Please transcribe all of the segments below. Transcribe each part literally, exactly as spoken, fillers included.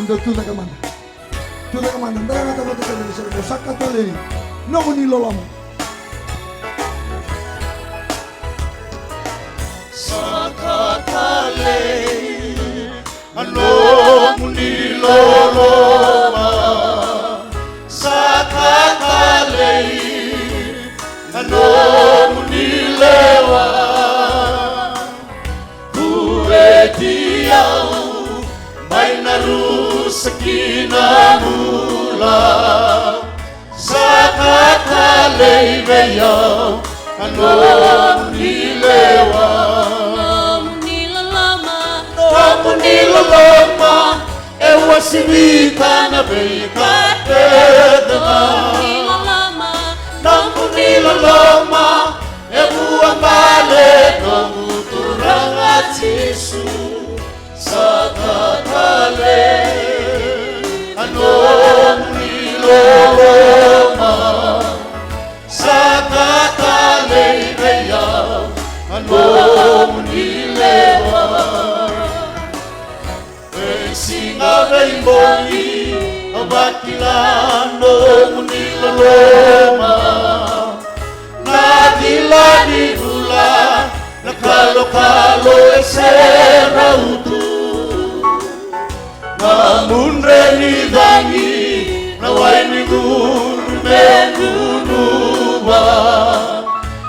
Dou tucake mada. Tucake mada. Dou gata vata kei na sere ko Saka Talei. Nomuni loloma. Saka Talei. A nomuni loloma. Saka Talei. A nomuni lewa. Kueti au mai na rusa ki na bula. Saka Talei vei au a nomuni lewa. Nomuni loloma. Nomuni loloma. E uasivi tana veika kece ga. Nomuni loloma. Nomuni loloma. E vuabale noqu Turaga Jisu. Saka Talei a nomuni loloma. Saka Talei vei au a nomuni lewa. Veisiga veibogi au vakila nomuni loloma. Na cila ni vula, na kalokalo e sera utu. Na mudre ni cagi, na wai ni gudru me gunuva.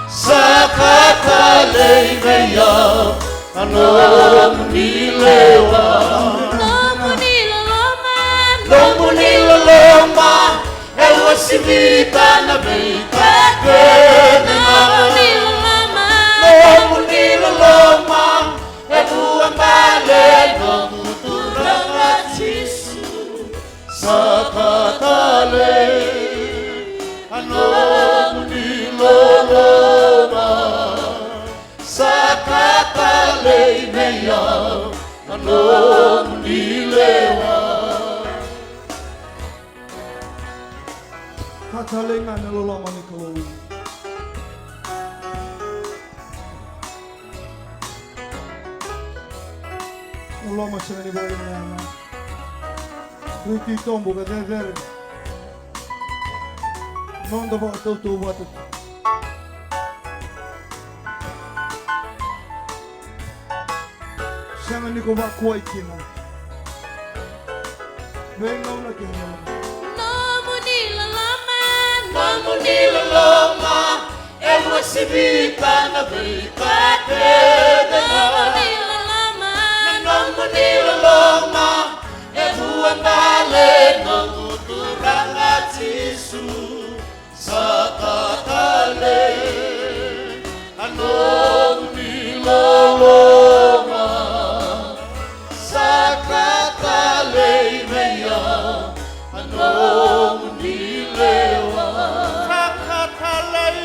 Saka Talei vei au a nomuni lewa. Nomuni loloma. Nomuni loloma. E uasivi tana veika kece ga. Nomuni loloma. Nomuni loloma. E vuabale noqu Turaga Jisu. Saka Talei a nomuni loloma. Saka Talei vei au a nomuni lewa. Ka talei ga na loloma ni Kalou. Loloma sega ni vakayaga. Rui titobu ka cecere. Noda vakatautauvata tu. Sega ni ko vakuai kina. Veigauna kece. Nomuni loloma, nomuni loloma, e uasivi tana veika kece ga. Nomuni loloma, nomuni loloma, e vuabale noqu Turaga Jisu. Saka Talei a nomuni loloma. Saka Talei vei au a nomuni lewa. Saka Talei.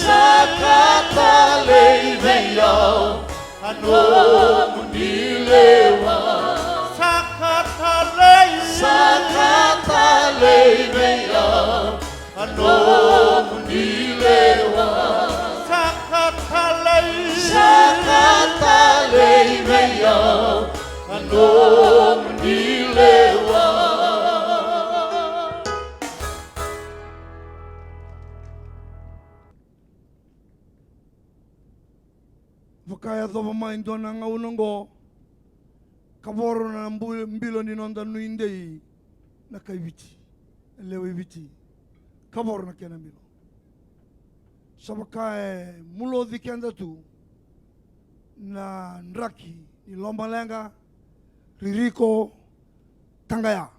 Saka Talei vei au a nomuni lewa. Saka Talei. Saka Talei vei au a nomuni lewa. Saka Talei. Saka Talei vei au a nomuni lewa. Vakayacova mai dua na gauna oqo, kavoro na bu-, bilo ni noda nuidei na kai Viti, na lewe i Viti. Kavoro na kena bilo. Sa vaka e muloci keda tu na draki ni lomaleqa, ririko, taqaya.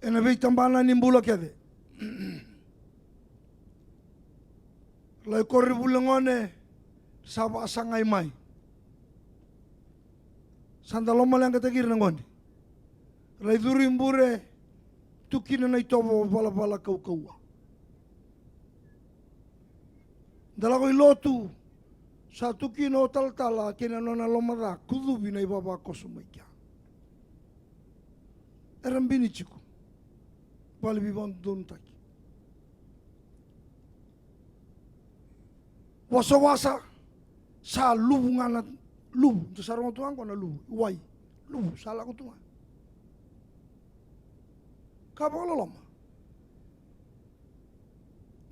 Ena veitabana ni bula kece. Lai koronivuli na gone, sa vakasagai mai. Sa da lomaleqataki ira na gone. Lai curu i bure, tu kina na itovo valavala kaukauwa. Da lako i lotu, sa tu kina o talatala kei na nona lomaca, kucuvi na ivavakoso mai kea. Era bini tiko. Vale veivakadodonutaki. Wasawasa, sa luvu ga na Luvu, da sa rogo tu ga qo na luvu, wai. Luvu sa lako tu ga. Ka vakaloloma.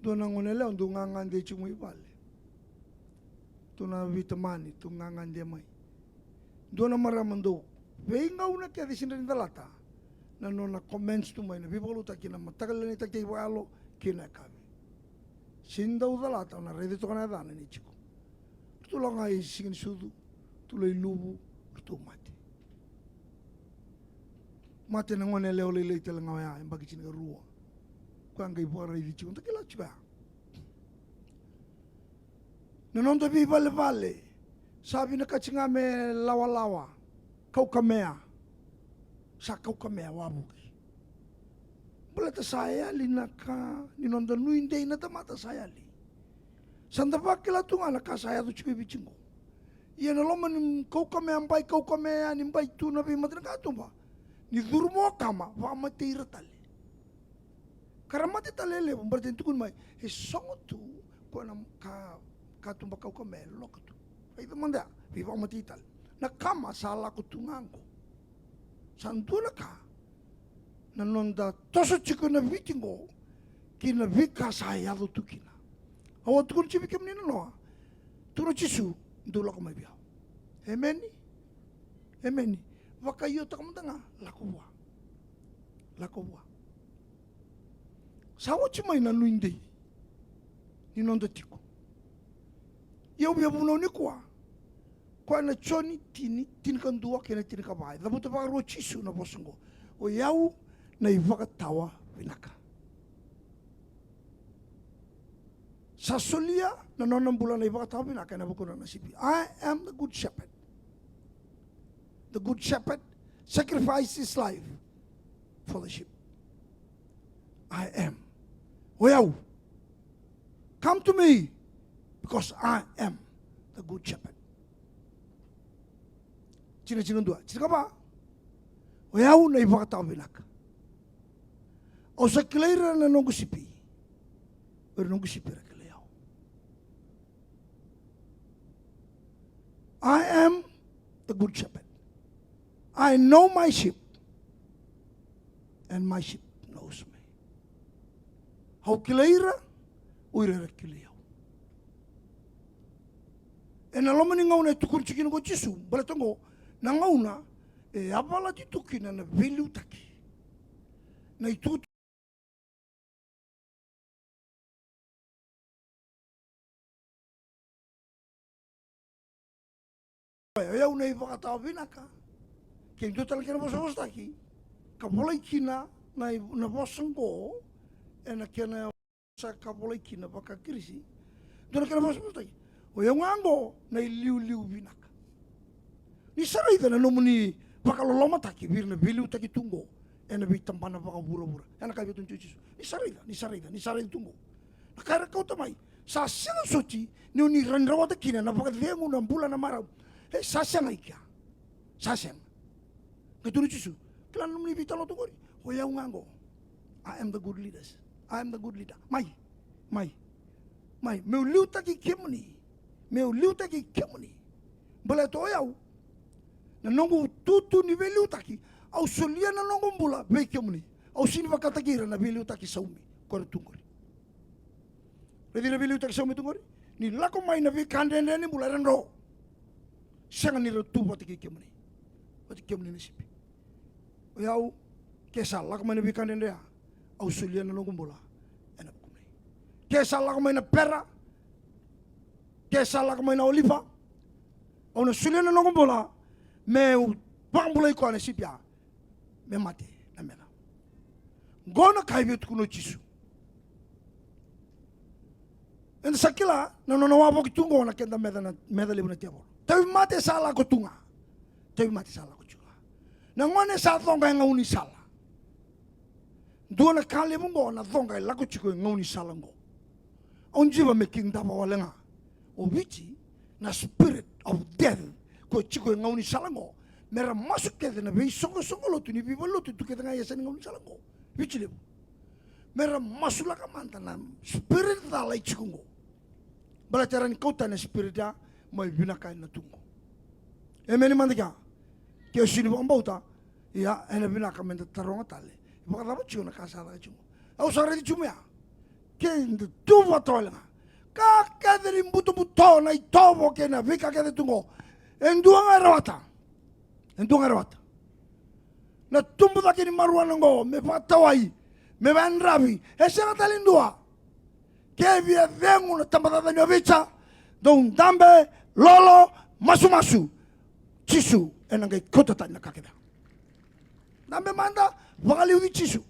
Dua na gone yalewa dau gagade tiko mai vale. Dua na veitamani dau gagade mai. Dua na marama dau veigauna kece sega ni calata na nona comments tu mai na veivakalotutaki na mataka lailai ni takitaki vakayalo kei na yakavi. Sega ni dau calata, au na raica toka na yacana ni tiko. Ratou lako ga i Siganisucu, ratou lai luvu, ratou mate. Mate na gone yalewa lailai tale ga oya, yabaki tinikarua. Koya qai vakaraici tiko, da kila tiko ya. Na noda veivalevale sa vinakati ga me lawalawa, kaukamea. Sa kaukamea wavoki. Baleta sa yali na ka ni noda nuidei na tamata, sa yali. Sa da vakila tu ga na ka sa yaco tiko e Viti qo. Ia na loma ni kaukamea, bai kaukamea yani, bai tu na veimatanikatuba, ni curu mai o kama, vakamatei ira tale. Ka ra mate tale e levu, baleta ni tukuni mai e sogo tu, koya na ka, katuba kaukamea e loka tu. Raica mada ya, veivakamatei tale. Na kama sa lako tu ga qo. Sa dua na ka na noda toso tiko na Viti qo ki na veika sa yaco tu kina. Au a tukuna tiko vei kemuni na noa, tukuna o Jisu, dou lako mai vei au. Emeni. Emeni. Vakaiotaka mada ga, lako vua. Lako vua. Sa oti mai na nuidei ni noda tiko. Ia au via vunau nikua. Koya na Joni tini, tinikadua kei na tinikava. E cavuta vakarua o Jisu na vosa oqo: O yau na ivakatawa vinaka. Sa solia na nona bula na ivakatawa vinaka ena vuku na nona sipi. I am the good shepherd. The good shepherd sacrificed his life for the sheep. I am. O yau. Come to me, because I am the good shepherd. Tini, tinikadua, tinikava. O yau na ivakatawa vinaka. Au sa kilai ira na noqu sipi. O ira na noqu sipi era kilai au. I am the good shepherd. I know my sheep, and my sheep knows me. Au kilai ira, o ira era kilai au. Ena loma ni gauna e tukuni tiko kina o Jisu, baleta oqo na gauna e yavalati tu kina na veiliutaki. Na itukutuku O yau na ivakatawa vinaka. Ke dua tale na kena vosavosataki ka volai kina na, na vosa oqo ena kena vosa ka volai kina vaka-Kirisi. Dua na kena vosavosataki. O yau ga oqo na iliuliu vinaka. Ni sa raica na nomuni vakalolomataki vei ira na veiliutaki tu oqo ena veitabana vakavuravura. Ena ka e via tukuna o Jisu, ni sa raica, ni sa raica, ni sa raica tu oqo. Na ka era kauta mai sa sega soti ni oni rawa ni rawata kina na vakacegu, na bula, na marau. E sa sega i kea. Sa sega. Qai tukuna o Jisu, kila na nomuni veitalanoa tu oqori. O yau ga oqo. I am the good leaders. I am the good leader. Mai, mai, mai, meu liutaki kemuni. Meu liutaki kemuni. Baleta o yau, na noqu itutu ni veiliutaki, au solia na noqu bula vei kemuni. Au sega ni vakataki ira na veiliutaki saumi ko era tu oqori. Raici ira na veiliutaki saumi tu oqori. Ni lako mai na veika dredre ni bula era dro. Sega ni ra tu vata kei kemuni. Vata kei kemuni na sipi. O yau, ke sa lako mai na veika dredre ya, au solia na noqu bula ena vukumuni. Ke sa lako mai na pera, ke sa lako mai na oliva, au na solia na noqu bula meu vakabulai koya na sipi ya me mate na meca. Qo na ka e via tukuna o Jisu. Eda sa kila na nona wavoki tu oqo na keda meca, na meca levu na tevoro. Tauvimate sa lako tu ga. Tauvimate sa lako tu ga. Na gone sa coqa e gaunisala. Dua na ka levu oqo na coqa e lako tiko e gaunisala oqo. Au jiva me kidava wale ga o Viti na spirit of death ko e tiko e gaunisala oqo. Me ra masu kece na veisoqosoqo lotu ni veivalenilotu tu kece ga e yasa ni gaunisala oqo. Viti levu. Me ra masulaka mada na spirit cala e tiko oqo. Baleta era ni kauta na spirit ya mai vinaka ena tu oqo. Emeni mada kea. Ke o sini vakabauta, ia, ena vinaka meda taroga tale. Vakacava tiko na ka sa caka tiko? Au sa raica tiko mai ya. Keda tu vata wale ga. Ka kece ni butobuto, na itovo kei na veika kece tu qo. E dua ga e rawata. E dua ga e rawata. Na tubu cake ni marijuana qo, me vakatawai, me vakayadravi. E sega tale e dua. Ke via cegu na tabacakacaka ni ovica, dou dabe, lolo, masumasu. Jisu ena qai kauta tani na ka kece. Dabe mada, vakaliuci Jisu.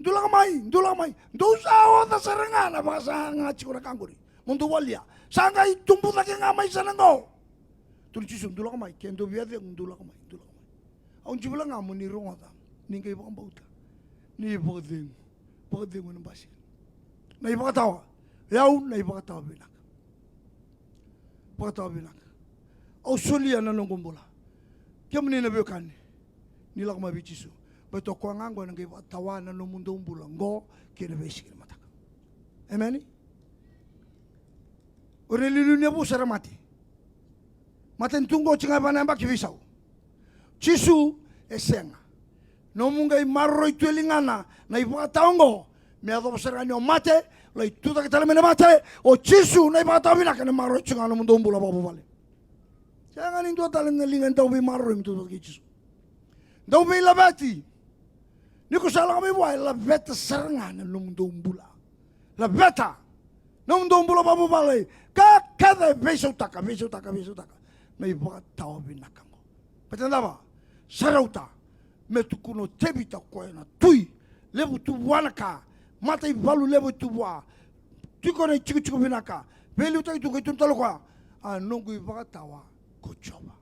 Dou lako mai, dou lako mai. Dou sa oca sara ga na vakasaga tiko na ka qori. Mo dou walia. Sa qai tubu cake ga mai sara qo. Tukuna Jisu, dou lako mai. Ke dou via cegu, dou lako mai, dou lako mai. Au jivala ga mo ni rogoca, ni qai vakabauta. Ni vakacegu, vakacegu ena basika. Na ivakatawa, o yau na ivakatawa vinaka. Vakatawa vinaka. Au solia na noqu bula. Kemuni na veiwekani, ni lako mai vei Jisu. Baleta o koya ga qo ena qai vakatawa na nomudou bula qo kei na veisiga ni mataka. Emeni? O ira na iliuliu ni yavusa era mate. Matanitu qo tiko ga e va na yabaki veisau. Jisu e sega. Nomu qai maroroi tu e ligana na ivakatawa oqo, me yacova sara ga ni o mate, lai tu cake tale mai na mate. O Jisu na ivakatawa vinaka ena maroroi tiko ga nomudou bula vakavuvale. Sega ni dua tale na liga e dau veimaroroi me tu vata kei Jisu. Dau veilaveti. Ni ko sa lako mai vua, e laveta sara ga na nomudou bula. Laveta. Nomudou bula vakavuvale. Ka kece e veisautaka, veisautaka, veisautaka na ivakatawa vinaka oqo. Baleta na cava? Sa rauta me tukuna o Tevita, o koya na tui levu tu vua na ka, mataivalu levu tu vua, tiko na itikotiko vinaka, veiliutaki tu, qai tukuna tale o koya, a noqu ivakatawa ko Jiova.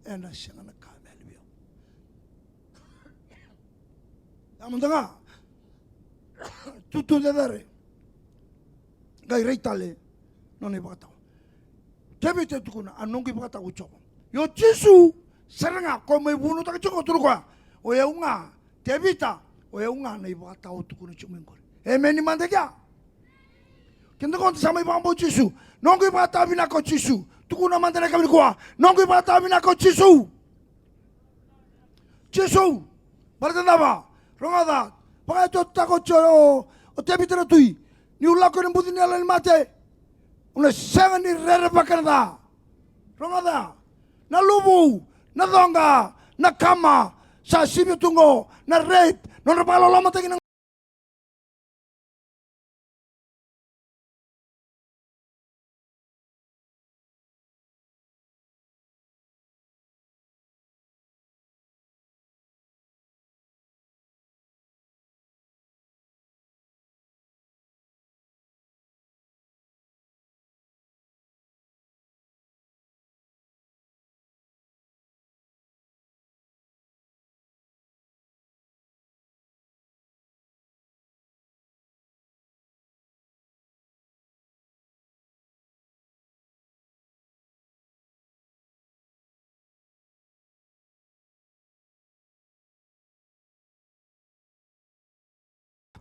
Ena sega na ka me yali vei au. Ia mada ga. Tutu cecere. Qai rai tale nona ivakatawa. Tevita e tukuna, a noqu ivakatawa ko Jiova. Io Jisu sara ga ko mai vunautaka tiko, tukuna o koya, o yau ga, Tevita, o yau ga na ivakatawa o tukuna tiko mai qori. Emeni mada kea. Keda qo da sa mai vakabauti Jisu. Noqu ivakatawa vinaka ko Jisu. Tukuna mada na yakavi nikua, noqu ivakatawa vinaka ko Jisu. Jisu. Baleta na cava? Rogoca. Vakayagataka o, o Tevita na tui, niu lako ena buca ni yalo ni mate, au na sega ni rerevaka na ca. Rogoca. Na luvu, na coqa, na kama, sa sivia tu qo, na rape, nodra vakalolomataki na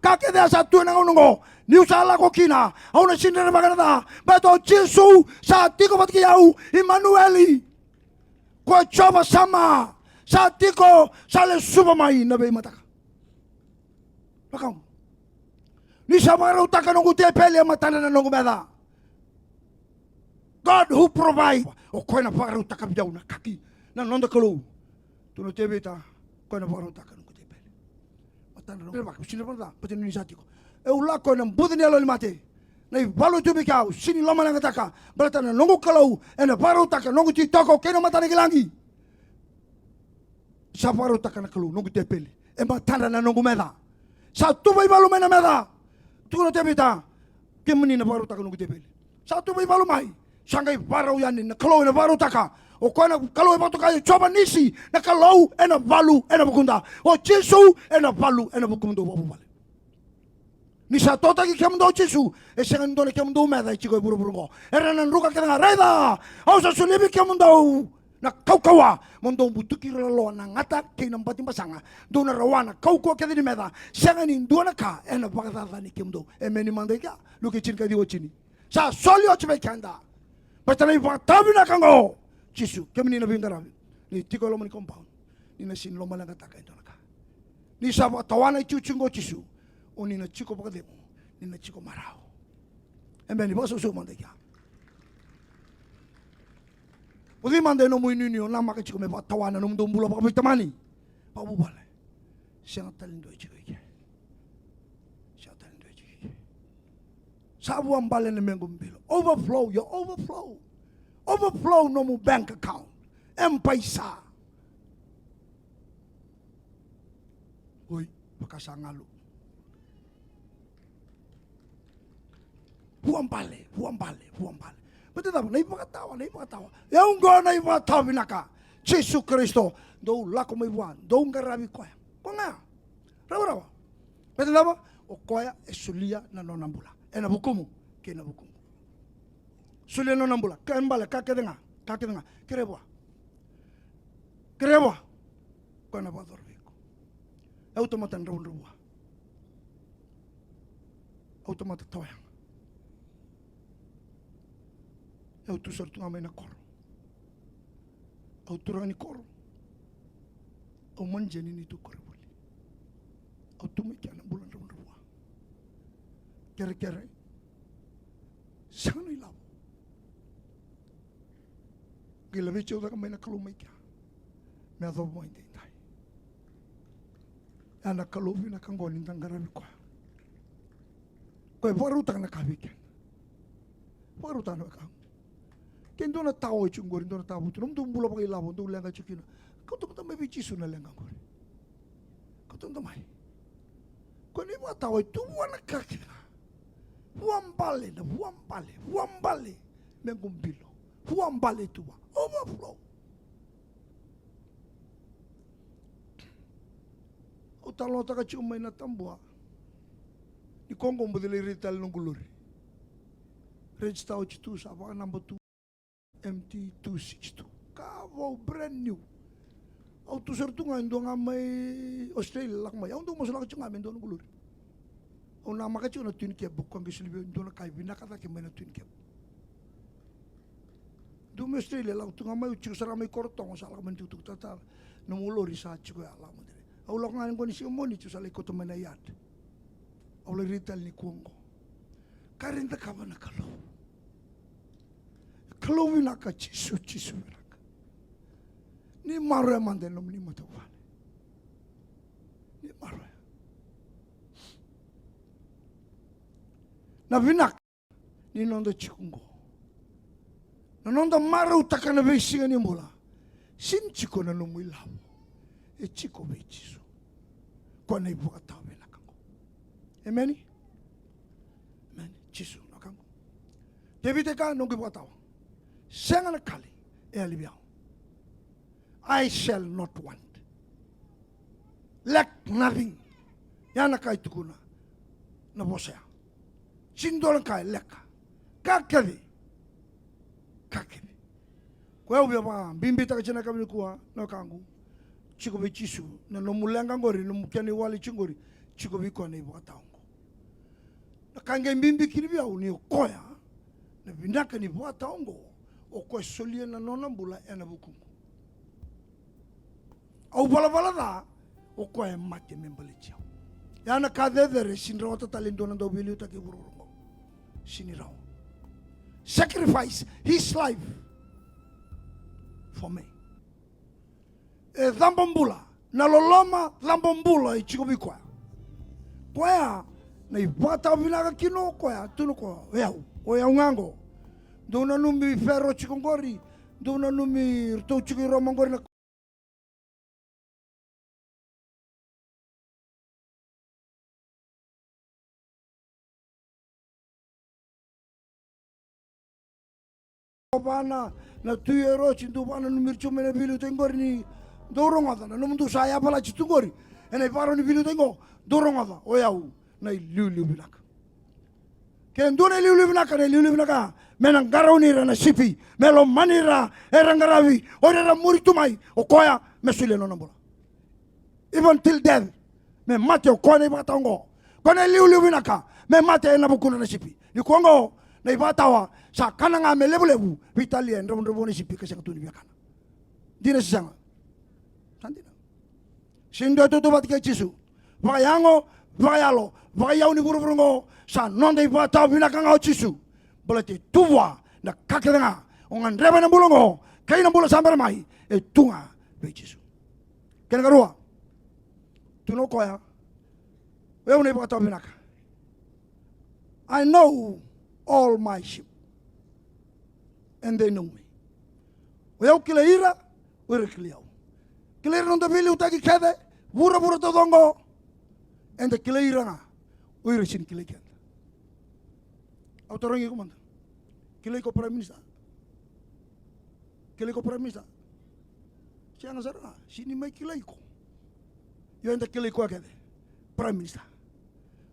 Ka kece a sa tu ena gauna oqo, niu sa lako kina, au na sega ni rerevaka na ca, baleta o Jisu sa tiko vata kei au, Imanueli. Ko Jiova Sama sa tiko, sa lesuva mai na veimataka. Vakaoqo. Ni sa vakarautaka noqu tepeli e matadra na noqu meca. God who provide. O koya na vakarautaka vei au na ka ki, na noda Kalou. Tukuna o Tevita, o koya na vakarautaka noqu tepeli. Matadra na noqu meca, sega ni vakarautaka, baleta ni sa tiko. Au lako ena buca ni yalo ni mate. Na ivalu e tu vei kea, au sega ni lomaleqataka, baleta na noqu Kalou ena vakarautaka noqu ititoko kei na matana ki lagi. Sa vakarautaka na Kalou noqu tepeli e matadra na noqu meca. Sa tuva ivalu mai na meca. Tukuna o Tevita, kemuni na vakarautaka noqu tepeli. Sa tuva ivalu mai. Sa qai vakarau yani, na Kalou ena vakarautaka. O koya na Kalou e vakatokai o Jiova Nisi, na Kalou ena valu ena vukuda. O Jisu ena valu ena vukumudou vakavuvale. Ni sa totaki kemudou o Jisu, e sega ni dua na kemudou meca e tiko e vuravura oqo. Era na druka kece ga. Raica, au sa solia vei kemudou na kaukauwa mo dou butuki ira na loloa, na gata kei na bati basaga. Dou na rawa na kaukauwa kece ni meca. Sega ni dua na ka ena vakacacani kemudou. Emeni mada i kea. Luke tinikaciwa, tini. Sa soli oti vei keda Baleta na ivakatawa vinaka oqo, Jisu, kemuni na veiqaravi, ni tiko e loma ni compound, ni na sega ni lomaleqataka e dua na ka. Ni sa vakatawana e tiko tiko oqo o Jisu, o ni na tiko vakacegu, ni na tiko marau. Emeni. Vakasausau mada i kea. Vakasausau mada e nomu inuinui o namaka tiko me vakatawana na nomudou bula vakaveitamani. Vakavuvale. Sega tale ni dua e tiko i ke. Sega tale ni dua e tiko i ke. Sa vuabale na mequ bilo. Overflow, your overflow. Overflow nomu bank account. M-PAiSA. Oi, vaka sa galu. Vuabale, vuabale, vuabale. Baleta na cava? Na ivakatawa, na ivakatawa. E au qo na ivakatawa vinaka. Jisu Karisito, dou lako mai vua, dou qaravi koya. Ko ga. Rawarawa. Baleta na cava? O koya e solia na nona bula ena vukumu kei na vukuqu. Solia na nona bula. Ka bale, ka kece ga, ka kece ga. Kerea vua. Kerea vua. Koya na vakayacora vei iko. E au tamata dravudravua. Au tamata tawayaga. E au tu sara tu ga mai na koro. Au turaga ni koro. Au manijeni ni tu koronivuli. Au tu mai kea na bula dravudravua. Kerekere. Sega na ilavo. Qai laveti au cake mai na Kalou mai kea me yacova mai daidai. Ya na Kalou vinaka oqo ni da qaravi koya. Koya e vakarautaka na ka vei keda. Vakarautaka na wekaqu. Ke dua na tawa e tiko qori, dua na tawa vutu, nomudou bula vakailavo dou leqa tiko kina. Kauta mada mai vei Jisu na leqa qori. Kauta mada mai. Koya na ivakatawa e tu vua na ka kece ga. Vuabale, na vuabale, vuabale. Mequ bilo. Vuabale tu vua. Overflow. Au talanoataka tiko mai na Tabua. Ni koya qo bau lai raica tale noqu lori. Register oti tu, sa vakanaba tu. M T two six two. Ka vou, brand new. Au tu sara tu ga e dua ga mai Australia lako mai. Au dau masulaka tiko ga me dua noqu lori. Au namaka tiko na Twin Cab, ko qai soli vei au e dua na ka e vinaka cake mai na Twin Cab. Dua mai Australia lako tu ga mai, au tiko sara mai Korotogo, sa lako mai na tukutuku, tata, nomu lori sa tiko ya, lako mai. Au lako ga qo ni siga Moniti, au sa lai kauta mai na yard. Au lai raica tale nikua qo. Ka ra cakava na Kalou. Kalou vinaka, Jisu, Jisu vinaka. Ni maroroya mada e nomuni matavuvale. Ni maroroya. Na vinaka ni noda tiko qo. Na noda marautaka na veisiga ni bula. Sega ni tiko na nomu ilavo. E tiko vei Jisu. Koya na ivakatawa vinaka qo. Emeni. Emeni. Jisu na wekaqu. Tevita e kaya, noqu ivakatawa. Sega na kali e yali vei au. I shall not want. Lack nothing. Ya na ka e tukuna na vosa ya. Sega ni dua na ka e leka. Ka kece. Ka kece. Koya au via vakabibitaka tiko na yakavi nikua, na wekaqu. Tiko vei Jisu na nomu leqa qori, nomu kena iwali tiko qori. Tiko vei koya na ivakatawa qo. Na ka qai bibi kina vei au ni o koya, na vinaka ni vakatawa oqo, o koya e solia na nona bula ena vukuqu. Au valavala ca, o koya e mate me baleti au. Ya na ka cecere, sega ni rawata tale e dua na dauveiliutaki e vuravura oqo. Sega ni rawa. Sacrifice his life for me. E caba bula, na loloma caba bula e tiko vei koya. Koya na ivakatawa vinaka kina o koya, tukuna o koya, o yau, o yau ga qo. Dou nanumi Fero tiko qori, dou nanumi ratou tiko i Roma qori na Vana na tui Eroti, dou vakananumi ira tiko mai na veiliutaki qori ni dou rogoca, na nomudou sa yavalati tu qori ena ivakarau ni veiliutaki qo, dou rogoca, o yau na iliuliu vinaka. Ke dua na iliuliu vinaka, na iliuliu vinaka me na qarauni ira na sipi, me lomani ira era qaravi, o ira era muri tu mai, o koya me solia nona bula. Even till death, me mate o koya na ivakatawa oqo. Koya na iliuliu vinaka, me mate ena vukudra na sipi. Nikua oqo, na ivakatawa Sa kana ga me levulevu, veitalia e dravudravua na sipi ka sega tu ni via kana. Dina se sega? Sa dina. Sega ni dua e tautauvata kei Jisu. Vakayago, vakayalo, vakaiyau ni vuravura oqo, sa noda ivakatawa vinaka ga o Jisu. Baleta e tu vua na ka kece ga o gadreva ena bula oqo kei na bula sa bera mai, e tu ga vei Jisu. Kena karua, tukuna o koya, o yau na ivakatawa vinaka. I know all my sheep and they know me. O yau kilai ira, o ira kilai au. Kilai ira na noda veiliutaki kece, vuravura taucoko. Eda kilai ira ga, o ira sega ni kilai keda. Au tarogi iko mada. Kilai iko Prime Minister? Kilai iko Prime Minister? Sega sara ga, sega ni mai kilai iko. Io, eda kilai koya kece. Prime Minister,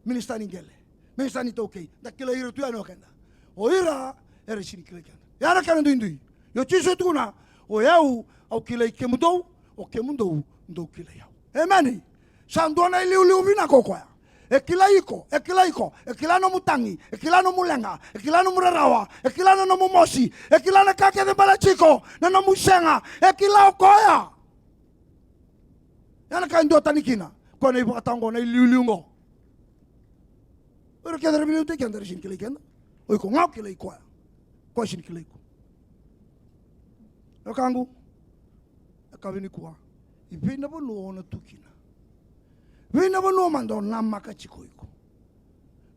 minista ni qele, minista ni taukei, da kilai ira tu yani o keda. O ira era sega ni kilai keda. Ya na kena duidui. Io, Jisu e tukuna, o yau au kilai kemudou, o kemudou dou kilai au. Emeni. Sa dua na iliuliu vinaka o koya. E kilai iko, e kilai iko, e kila nomu tagi, e kila nomu leqa, e kila nomu rarawa, e kila na nomu mosi, e kila na ka kece baleti iko, na nomu sega, e kila o koya. Ya na ka e duatani kina, koya na ivakatawa oqo, na iliuliu oqo. O ira kece era veiliutaki keda era sega ni kilai keda. O iko ga o kilai koya. Koya sega ni kilai iko. Na wekaqu, na yakavi nikua, i vei na vanua o na tu kina? Vei na vanua mada o namaka tiko iko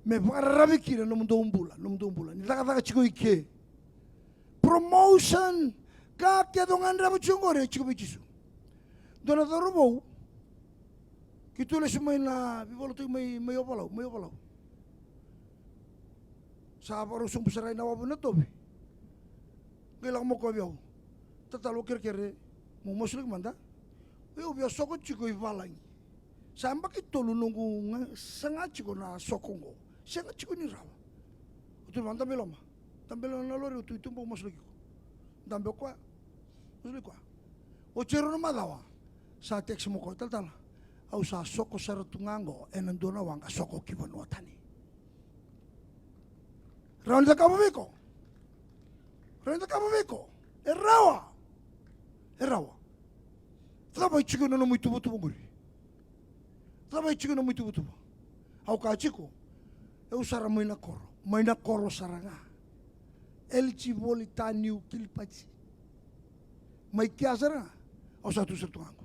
me vakararavi kina na nomudou bula, nomudou bula ni cakacaka tiko i ke? Promotion, ka kece o gadreva tiko oqori e tiko vei Jisu. Dua na cauravou, keitou lesu mai na veivakalotutaki mai, mai Ovalau, mai Ovalau. Sa vakarau sobu sara i na wavu na tovi. Qai lako mai o koya vei au. Tatalo, kerekere mo masulaki mada. Io, au via soko tiko i valagi. Sa yabaki tolu noqu ga saga tiko na soko oqo. Sega tiko ni rawa. Au tukuna vua, dabe i loma. Dabe i loma na lori, au tu i tuba, au masulaki iko. Dabe o koya. Masulaki koya. Oti e rua na macawa, sa text mai o koya, talatala, au sa soko sara tu ga oqo ena dua na waqa soko ki vanua tani. Rawa ni cakava vei iko? Rawa ni cakava vei iko? E rawa. E rawa. Cava e tiko na nomu ituvatuva qori? Cava e tiko na nomu ituvatuva? Au kaya tiko, au sara mai na koro, mai na koro sara ga. Eliji, Voli, Taniu, Kilipati. Mai kea sara ga, au sa tu sara tu ga qo.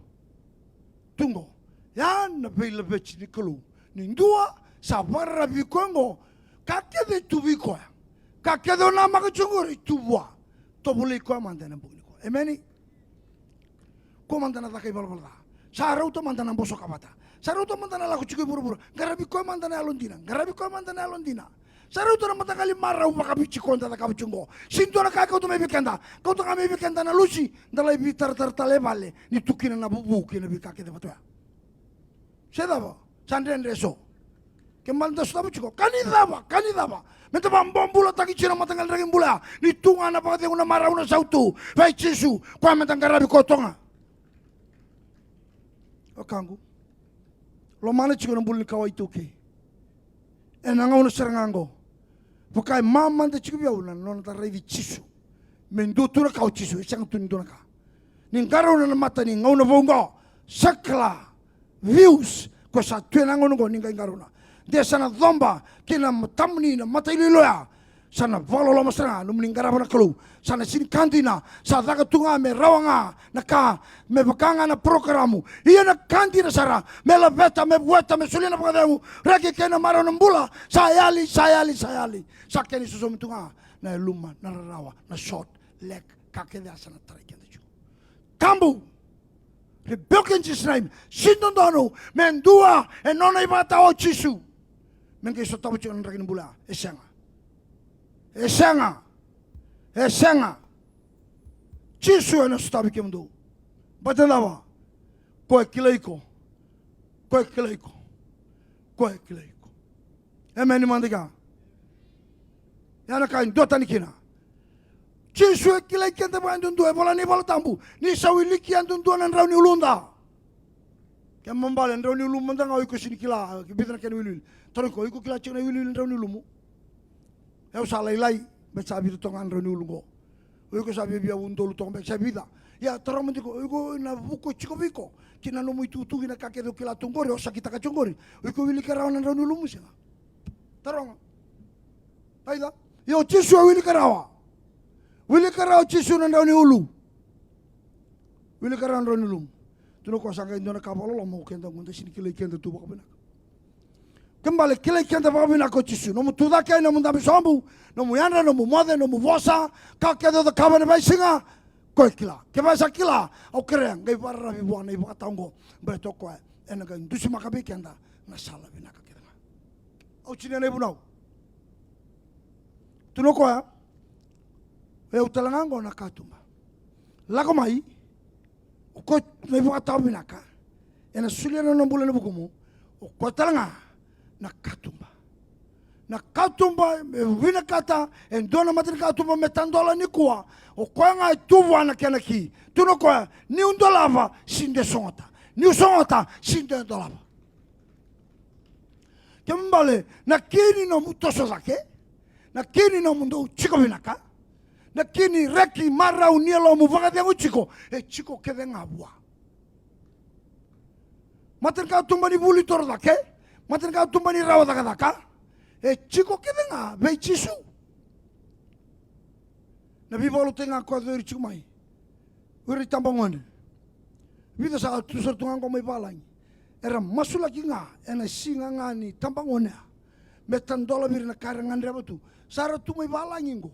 Tu qo, ya na veilaveti ni Kalou. Ni dua sa vakararavi koya qo, ka kece e tu vei koya, ka kece o namaka tiko qori e tu vua. Tovolei koya mada ena bogi nikua. Emeni. Koya mada na caka ivalavala ca. Sa rauta mada na bosoka vata. Sa rauta mada na lako tiko i vuravura. Qaravi koya mada na yalodina. Qaravi koya mada na yalodina. Sa rauta na mataqali marau vakaviti koya da cakava tiko qo. Sega ni dua na ka e kauta mai vei keda. Kauta ga mai vei keda na lusi, da lai veitaratara tale e vale ni tu kina na vuvu kei na veika kece vata oya. Se cava? Sa dredre eso. Ke mada da sotava tiko, ka ni cava, ka ni cava, meda vakabobulataki tiko na mataqali draki bula ya. Ni tu ga na vakacegu, na marau, na sautu vei Jisu, koya meda qaravi koya toka ga. Wekaqu, lomana tiko na bula ni kawa iTaukei ena gauna sara ga oqo. Vaka e mamada tiko vei au na noda raici Jisu. Me dua tu na ka o Jisu, e sega tu ni dua na ka. Ni qarauna na mata ni gauna vou oqo, sa kila views ko sa tu ena gauna oqo ni qai qarauna. De sa na coba kei na matamuni na mata iloilo ya. Sa na vakaloloma sara ga nomuni qarava na Kalou. Sa na sega ni ka dina, sa caka tu ga me rawa ga na ka, me vaka ga na porokaramu. Ia na ka dina sara, me laveta, me vueta, me solia na vakacegu, reki kei na marau na bula. Sa yali, sa yali, sa yali. Sa kena isosomi tu ga na yaluma, na rarawa, na short leg, ka kece ya sa na tarai keda tiko. Tabu. Rebuke in Jesus' name. Sega ni dodonu me dua e nona ivakatawa o Jisu me qai sotava tiko na draki ni bula ya. E sega. E sega. E sega. Jisu ena sotavi kemudou. Baleta na cava? Koya e kilai iko. Koya e kilai iko. Koya e kilai iko. Emeni mada ga. Ya na ka e duatani kina. Jisu e kilai keda vakayadudua, e vola na iVola Tabu ni sa wiliki yadudua na drau ni uluda. Kena ibalebale, drau ni ulumu mada ga o iko sega ni kila, ke vica na kena iwiliwili. Tarogi iko, iko kila tiko na iwiliwili ni drau ni ulumu? Au sa lailai. Beka sa vica toka ga na drau ni ulu qo. O iko sa viavia udolu toka beka sa vica. Ia taroga mada tiko, o iko na vuku e tiko vei iko, kei na nomu itukutuku, na ka kece o kila tu qori, o sa kitaka tiko qori. O iko wilika rawa na drau ni ulumu se sega? Taroga. Raica. Ia o Jisu e wilika rawa. Wilika rawa o Jisu na drau ni ulu. Wilika rawa na drau ni ulumu. Tukuna o koya sa qai dua na ka vakaloloma, o keda qo da sega ni kilai keda tu vakavinaka. Kena ibalebale kilai keda vakavinaka o Jisu. Nomu tucake, nomu dabe sobu, nomu yadra, nomu moce, nomu vosa, ka kece o cakava ena veisiga, o koya e kila. Kevaka sa kila, au kerea qai vakararavi vua na ivakatawa oqo. Baleta o koya ena qai dusimaka vei keda na sala vinaka kece ga. Au tinia na ivunau. Tukuna o koya, o yau tale ga oqo na katuba. Lako mai, o koya na ivakatawa vinaka ena solia na nona bula ena vukumu. O koya tale ga na katuba. Na katuba e vinakata e dua na matanikatuba me tadola nikua. O koya ga e tu vua na kena ki. Tukuna o koya, niu dolava, sega ni sogota. Niu sogota, sega ni dolava. Kena ibalebale, na ki ni nomu toso cake, na ki ni nomu dau tiko vinaka, na ki ni reki marau ni yalomu vakacegu tiko, e tiko kece ga vua. Matanikatuba ni vuli toro cake, matanikatuba ni rawa cakacaka, e tiko kece ga vei Jisu. Na veivakalotutaki ga koya cori tiko mai. O ira itabagone. Vica sa tu sara tu ga oqo mai valagi. Era masulaki ga ena siga ga ni tabagone ya me tadola vei ira na ka era gadreva tu. Sa ra tu mai valagi oqo.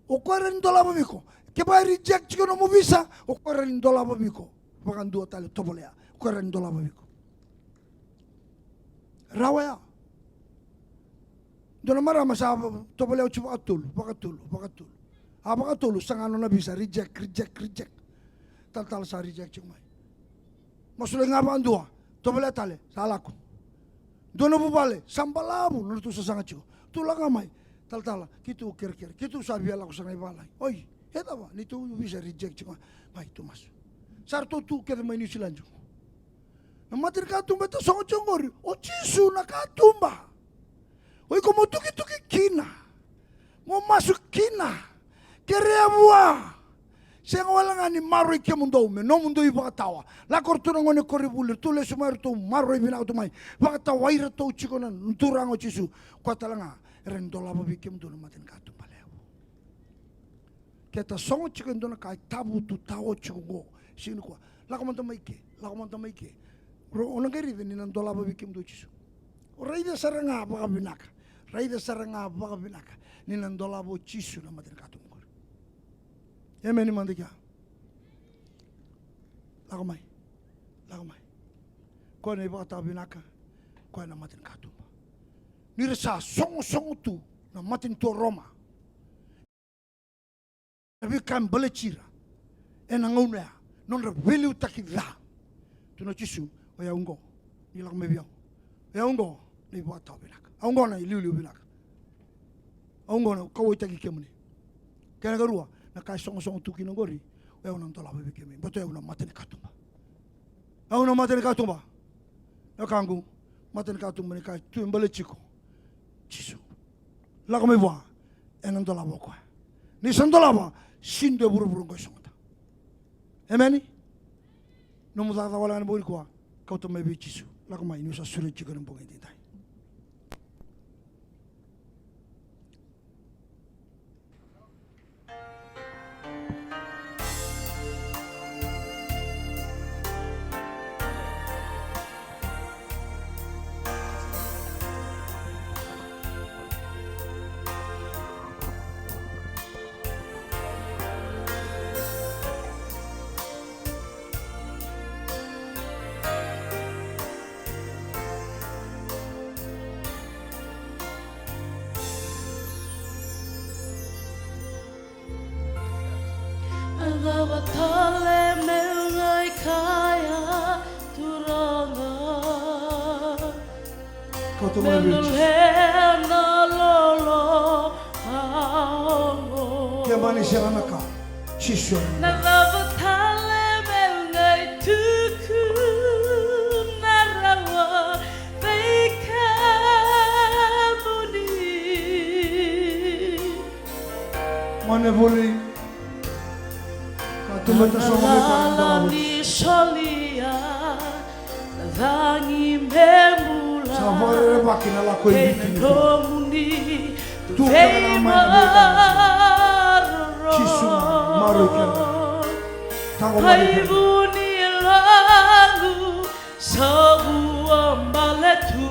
O koya e rawa ni dolava vei iko. Kevaka e reject tiko nomu visa, o koya e rawa ni dolava vei iko. Vakadua tale, tovolea. O koya e rawa ni dolava vei iko. Rawa ya. Dua na marama sa tovolea oti vakatolu, vakatolu, vakatolu. A vakatolu, saga nona visa, reject, reject, reject. Talatala sa reject tiko mai. Masulaki ga vakadua, tovolea tale, sa lako. Dua na vuvale, sa balavu, nona tu sasaga tiko. Tu lako ga mai, talatala, keitou kerekere, keitou sa via lako sara ga i valagi. Oi, e cava, neitou visa reject tiko mai. Mai, tou masu. Sa ratou tu kece mai Niusiladi tiko. Na matanikatuba e tasogo tiko oqori, o Jisu na katuba. O iko mo tukituki kina, mo masu kina, kerea vua. Sega wale ga ni maroroi kemudou me nomudou ivakatawa. Lako ratou na gone koronivuli, ratou lesu mai, ratou maroroi vinaka tu mai. Vakatawai iratou tiko na Turaga o Jisu. Koya tale ga e rawa ni dolava vei kemudou na matanikatuba levu. Ke tasogo tiko e dua na ka e tavutu tao tiko qo, siga nikua, lako mada mai ke, lako mada mai ke. Ro, o na qai raica ni na dolava vei kemudou o Jisu. O raica sara ga vakavinaka, raica sara ga vakavinaka ni na dolava o Jisu na matanikatuba qori. Emeni mada kea. Lako mai, lako mai. Koya na ivakatawa vinaka, koya na matanikatuba. Ni ra sa sogosogo tu na matanitu o Roma. Na veika e baleti ira ena gauna ya, nodra veiliutaki ca. Tukuna o Jisu, o yau oqo, ni lako mai vei au. O yau oqo na ivakatawa vinaka. Au oqo na iliuliu vinaka. Au oqo na kauwaitaki kemuni. Kena karua, na ka e sogosogo tu kina oqori, o yau na dolava vei kemuni. Baleta o yau na matanikatuba. Au na matanikatuba. Na wekaqu, matanikatuba ni ka e tu e baleti iko. Jisu. Lako mai vua, ena dolava o koya. Ni sa dolava, sega ni dua e vuravura oqo e sogota. Emeni? Nomu cakacaka wale ga ena bogi nikua, kauta mai vei Jisu. Lako mai, niu sa sureti iko ena bogi edaidai. A cava tale meu qai kaya, Turaga? Kauta mai vei Jisu. Meu na lolo oqo. Kemuni sega na ka. Jisu. Na cava tale meu qai tukuna rawa vei kemuni? Me voli. Ka tu me ta sogo me ka na voli. Solia, cagi me bula. Sa vakarerevaki na lako i Viti ni kua. Tu kece ga mai na veika. Jisu, maroroi keda. Taqomaki keda. Ai vuni lagu. Sa vua bale tu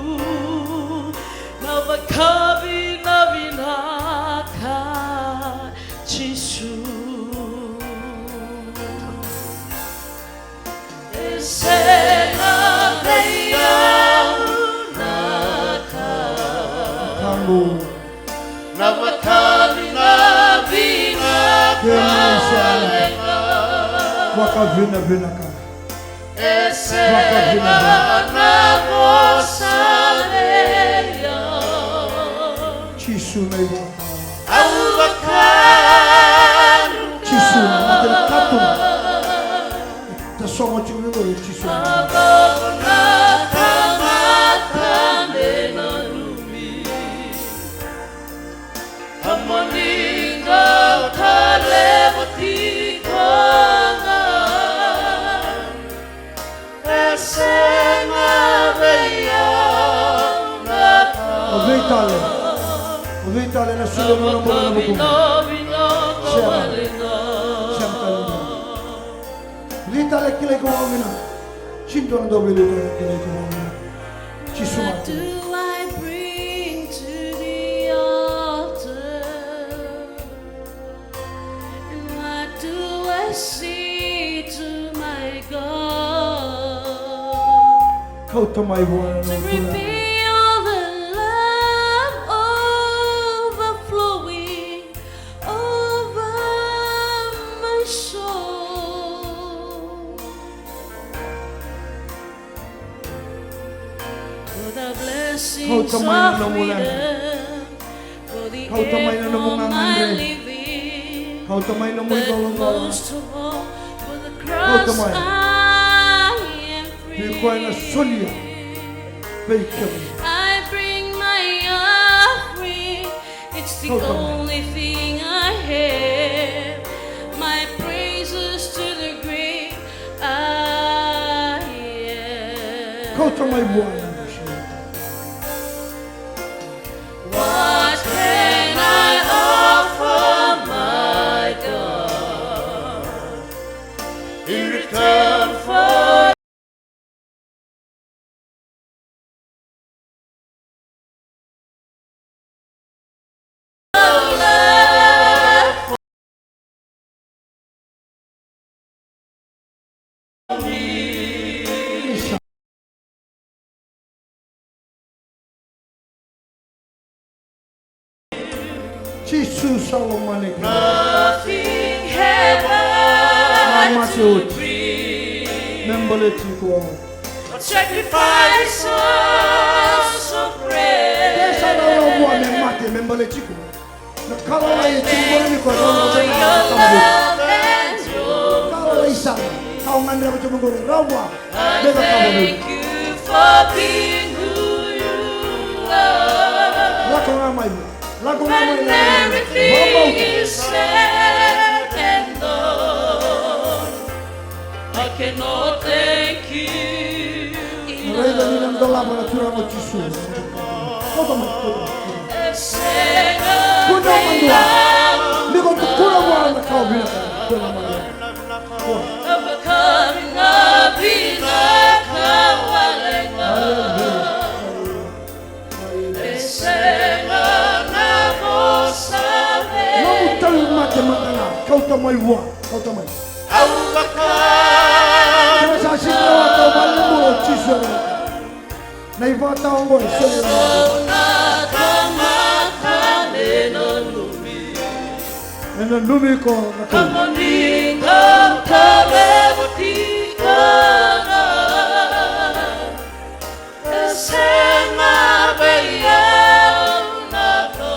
na vakavinavinaka, Jisu. E sega vei au na ka. Kamu. Na vakavinavinaka. Kemuni sa vakavinavinaka. E sega na vosa vei au. Jisu na ivakatawa. Au vakanu. Jisu na mata ni katu. Ta sogo tiko vei koya Jisu. Au na tamata me nanumi. Ka moni qai taleva tiko ga. E sega vei au na ka. O cei tale? O cei tale na soli na nona bula ena vukumu? Sega. Sega tale. Ni tale kila iko vakavinaka. Sega ni dua na dau veiliutaki kila iko vakavinaka. Jisu mate. What do I bring to the altar? And what do I say to my God? Kauta mai vua na nomu Turaga. To reveal the love overflowing over my soul. For the blessings of freedom, for the air for my living, but most of all, for the cross I am free. Kauta mai na nomu gagadre. Kauta mai na nomu gagadre. Kauta mai. Vei koya na solia vei kemuni. I bring my offering. It's the only thing I have. My praises to the great I am. Kauta mai vua na Jisu. What can I offer my God in return for Jisu sa lomani keda. Nothing heaven to bring. Me baleti iko. But sacrifices of praise. Ke sa na lako vua me mate me baleti iko. Na ka lalai e tiko qori vei iko, rawa ni o cakava vei iko. Ka lalai sara, ka o gadreva tiko qori, rawa me cakava vei iko. Lako ga mai, lako ga mai, lako ga mai. Vakabauta. I cannot thank you enough. Raica ni na dolava na Turaga o Jisu. Kauta mai, kauta mai. Kua ni o madua. Ni ko tukuna vua na ka o vinakata. Kua ni o madua. Hallelujah. E sega na vosa vei. Nomu tauvimate mada ga, kauta mai vua, kauta mai. Au vaka. Kena sa sega ni rawa, tau vale na bula o Jisu. Na ivakatawa oqo e sega ni rawa. Au na tamata me nanumi. E nanumi iko na Kalou. Ka moni qai taleva tiko ga. E sega vei au na ka.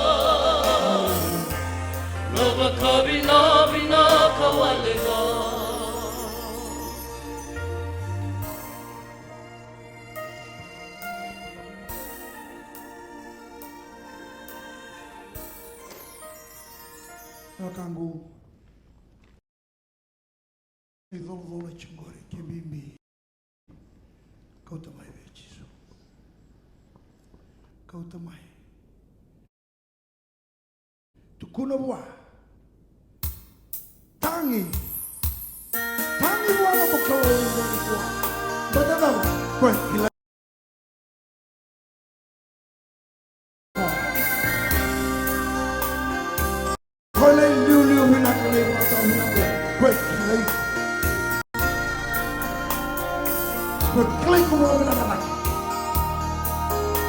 Na vakavinavinaka wale ga. Na Kaqu, icolacola tiko qori ke bibi. Kauta mai vei Jisu. Kauta mai. Tukuna vua. Tagi. Tagi vua na Kalou e dua. Baleta na cava? Ko e kilai. Ko e lai liuliu vinaka, lai vakatau vinaka. Ko e kilai. Ko e kilai ko vua vinaka cake.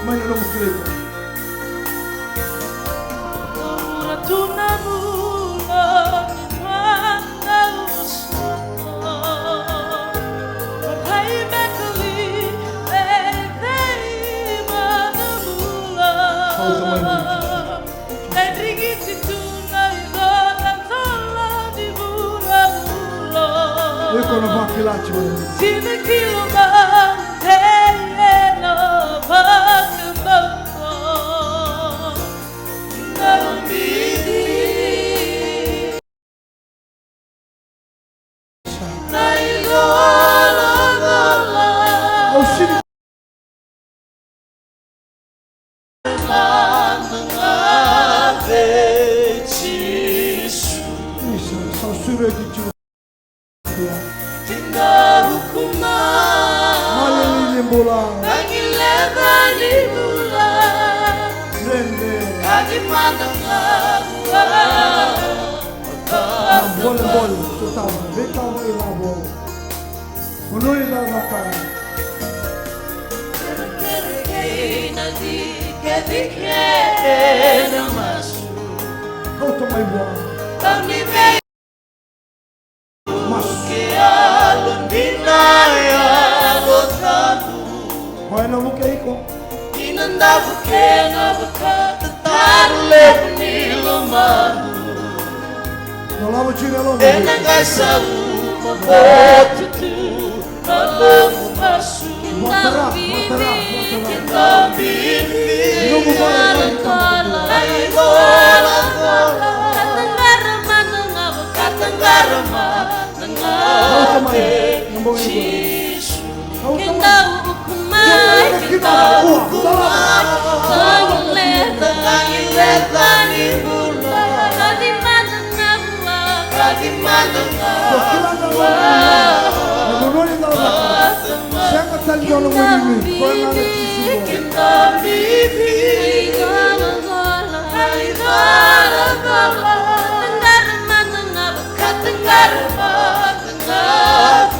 Mai na nomu kilai ko. Ura tu na vula ni mata usuka. Rai mekali, vei, vei, mana vula. Kauta mai. E drigiti tu na icolacola ni vuravura. Iko na vakila tiko. Sina kila mai ena vakabauta. Na bibi. Bolebole, sotava, veitava ilavo. Vanua ni cakacaka. Kauta mai vua. Masu. Koya na vuke iko. Ni na davo kena vakatataru levu ni lomanu. Dolava tiko na lomanu. Ena qai sauma votu tu na nomu masu. Vatara, vatara, vatara. Keda bibi. Nomu masu. Icolacola. Vakataqara mada ga, vakataqara mada ga. Kauta mai, na bogi nikua. Jisu. Kauta mai. Keda uku mai, keda uku mai. Sa leca, sa leca ni bula. Kaci mada ga vua. Kaci mada ga vua. Ko kila na vanua ni cakacaka. Sega tale ni o na guilecavi. Koya ga na Jisu. Keda bibi. Icolacola. Icolacola. Vakataqara mada ga, vakataqara mada ga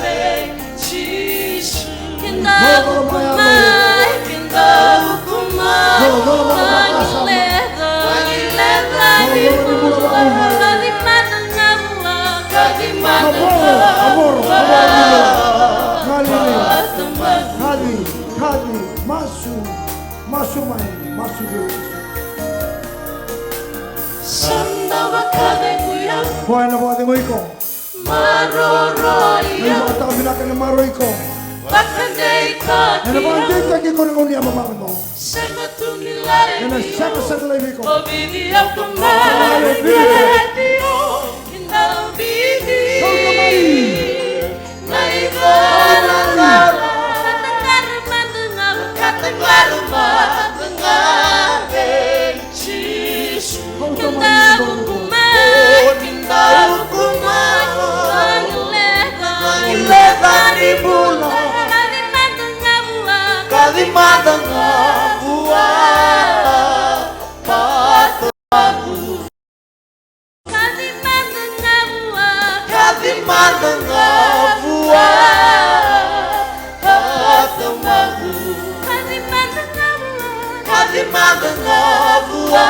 vei Jisu. Keda uku mai, keda uku mai. Vagileva, vagileva ni bula. Kaci mada ga vua, kaci mada ga vua. Kaci, kaci, masu, masu mai, masu vei Jisu. Sa dau vakacegui au. Koya ena vakacegui iko. Maroroi au. Ena vakatau vinaka, ena maroroi iko. Vakadeitaki. Ena vakadeitaki iko ena gauna ni yavamamaca. Sega tu ni laivi. Ena sega sara ni laivi iko. O vili au ka mai. Aleluya. Keda bibi. Kauta mai. Na icolacola. Vakataqara mada ga, vakataqara mada ga vei Jisu. Keda uku mai, keda uku mai. Vagileva, vagileva ni bula. Kaci mada ga vua, kaci mada ga vua. Kaci mada ga vua. Kaci mada ga vua. Kaci mada ga vua. Kaci mada ga vua.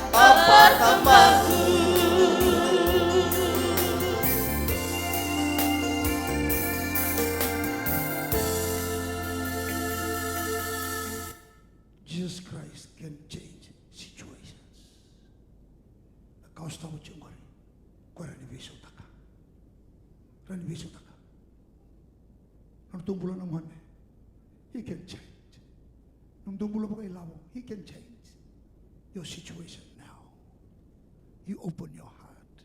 Kaci mada ga vua. Jesus Christ can change situations. Na ka o sotava tiko qori, ko e rawa ni veisautaka. Rawa ni veisautaka. Nodratou bula na gone, he can change. Nodratou bula vakailavo, he can change your situation now. You open your heart.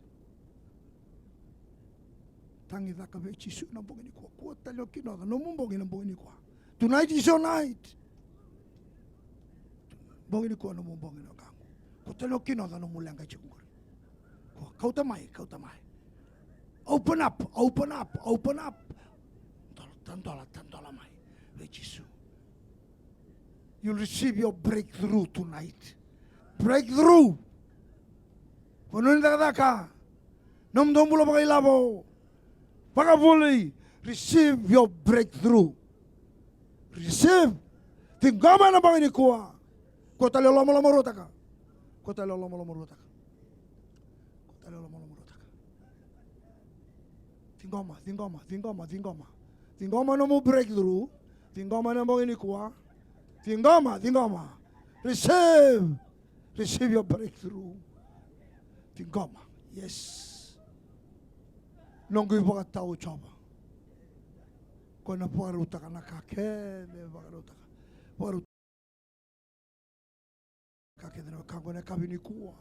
Tagi caka vei Jisu na bogi nikua. Kua tale o kinoca nomu bogi na bogi nikua. Tonight is your night. Bogi nikua nomu bogi na wekaqu. Kua tale o kinoca nomu leqa e tiko qori. Kua, kauta mai, kauta mai. Open up, open up, open up. Tadola, tadola, tadola mai vei Jisu. You'll receive your breakthrough tonight. Breakthrough. Vanua ni cakacaka, nomudou bula vakailavo, vakavuli, receive your breakthrough. Receive. Ciqoma ena bogi nikua. Kua tale o lomalomaruataka. Kua tale o lomalomaruataka. Kua tale o lomalomaruataka. Ciqoma, ciqoma, ciqoma, ciqoma. Ciqoma nomu breakthrough. Ciqoma ena bogi nikua. Ciqoma, ciqoma. Receive. Receive your breakthrough. Ciqoma. Yes. Noqu ivakatawa o Jiova. Ko na vakarautaka na ka kece, vakarautaka. Vakarautaka. Ka kece na wekaqu ena yakavi nikua.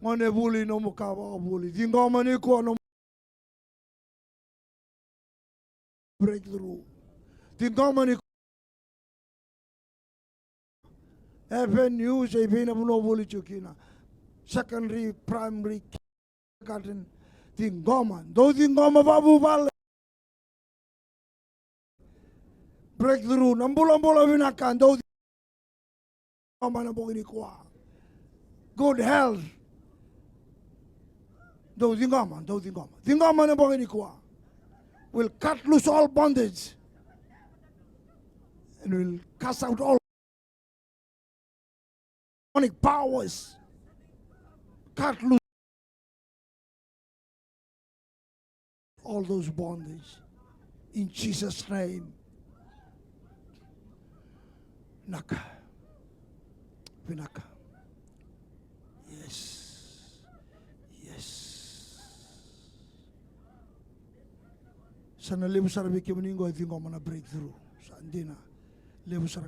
Gone vuli, nomu ka vakavuli. Ciqoma nikua nomu breakthrough. Ciqoma nikua. F N U, se i vei na vanua o vuli tiko kina. Secondary, primary, kindergarten. Ciqoma, dou ciqoma vakavuvale. Breakthrough, na bulabula vinaka, dou ciqoma ena bogi nikua. Good health. Dou ciqoma, dou ciqoma. Ciqoma ena bogi nikua. We'll cut loose all bondage. And we'll cast out all demonic powers. Cut loose all those bondage in Jesus' name. Vinaka. Vinaka. Yes. Yes. Sa na levu sara vei kemuni qo e ciqoma na breakthrough. Sa dina. Levu sara.